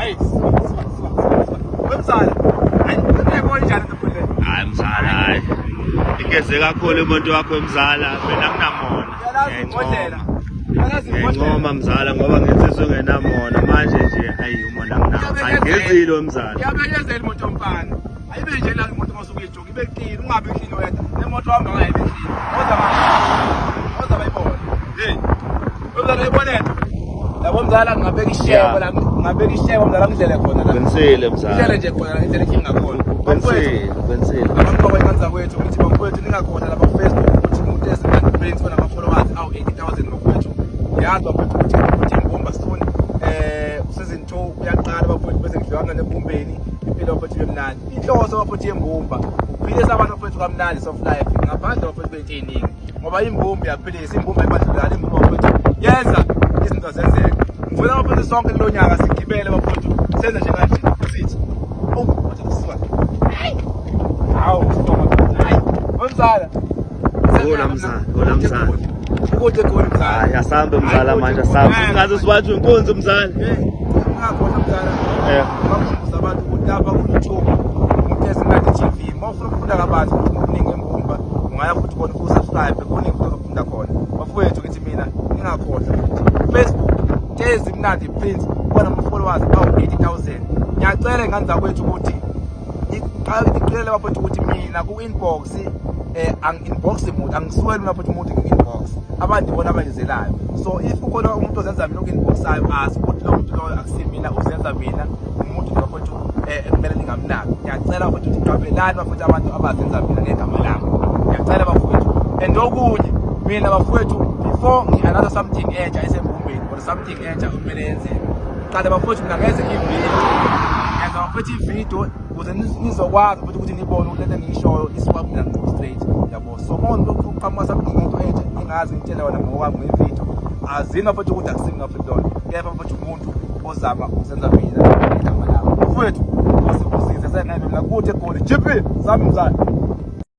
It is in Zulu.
Hayi, siba siba siba siba. Wemzala. Hayi, uyayibona njani into le? Hayi mzala, hayi. Igeze kakhulu imoto yakho mzala, mina nginamona. Uyalazi ibhodlela. Uyalazi ibhodlela. Ngiyayincoma mzala ngoba nginsizwa engenamona manje nje ayi umona nginawo. Ayigezile mzala. Iyabekezela imoto mfana. Ayibe nje la imoto masuke ijoke ibe clean, ungabi clean wedwa. Nemoto hamba ngayo ibe clean. Kodwa kodwa bayibona. Hey. Wemzala uyibonela. Labo mzala ngingabeka ishebo la, ngingabeka ishebo mzala ngidlele khona la. Qinisile mzala. Ngidlele nje khona la indlela inkinga khona. Qinisile, qinisile. Abantu bakwenza kwethu ukuthi bafowethu ningakhona lapha ku-Facebook ukuthi umuntu esimnandi Prince onama-followers awu-80,000 bafowethu. Ngiyazi bafowethu ukuthi imbumba soon season 2 uyaqala bafowethu bese kudliwa nembumbeni impilo bafowethu ibe mnandi. Inhloso bafowethu yembumba ukuphilisa abantu bafowethu kamnandi soft life ngaphandle bafowethu kwento ey'ningi ngoba imbumba iyaphilisa, imbumba ibandlulana, imbumba bafowethu yenza izinto zenzeke. Ngifuna bafowethu sonke kulo nyaka sigibele bafowethu senze nje kanje sithi oh what the fuck. Hawu, hayi, wemzala. Hola mzala, hola mzala. Ukude egoli mzala. Hayi asambe mzala manje asambe. Singaze sibanjwe inkunzi mzala. Hey, ungakhohlwa mzala. Eh. Bakukhumbuza abantu ukuthi lapha ku-YouTube umuntu esimnandi TV. Uma ufuna ukufunda kabanzi ukuthi okuningi ngembumba, ungaya futhi khona usubscribe kuningi futhi ozofunda khona. Bafowethu ngithi mina ningakhohlwa ukuthi Facebook Tezimnandi Prince ubona ama-followers awu-80,000. Ngiyacela ingane zakwethu ukuthi iqhelele bafowethu ukuthi mina ku-inbox angi-inbox muntu, angisuweli mina futhi umuntu ngi-inbox. Abantu ibona abangizelayo. So if kukhona umuntu ozenza mina oku-inboxayo, azi ukuthi lowo muntu loyo akusimina uzenza mina, umuntu nje bafowethu ekumele ningamnaki. Ngiyacela bafowethu ukuthi qaphelani bafowethu abantu abazenza mina ngegama lami. Ngiyacela bafowethu. And okunye mina bafowethu before ngi-announce something entsha esembumbeni or something entsha okumele yenzeke, qale bafowethu mina ngenze ividiyo. Ngenza bafowethu ividiyo ukuze nizokwazi futhi ukuthi nibone ukuthi lento engiyishoyo isuka kumina ngqo straight yabo. So uma uqhamuka something ngento entsha engazi ngitshele wona ngokwami ngevidiyo, azini bafowethu ukuthi akusimi bafowethu lona, kepha bafowethu umuntu ozama ukusenza mina igama lami. Bafowethu, Nkosi ibusise sengeke mina kude egoli. GP sami mzala.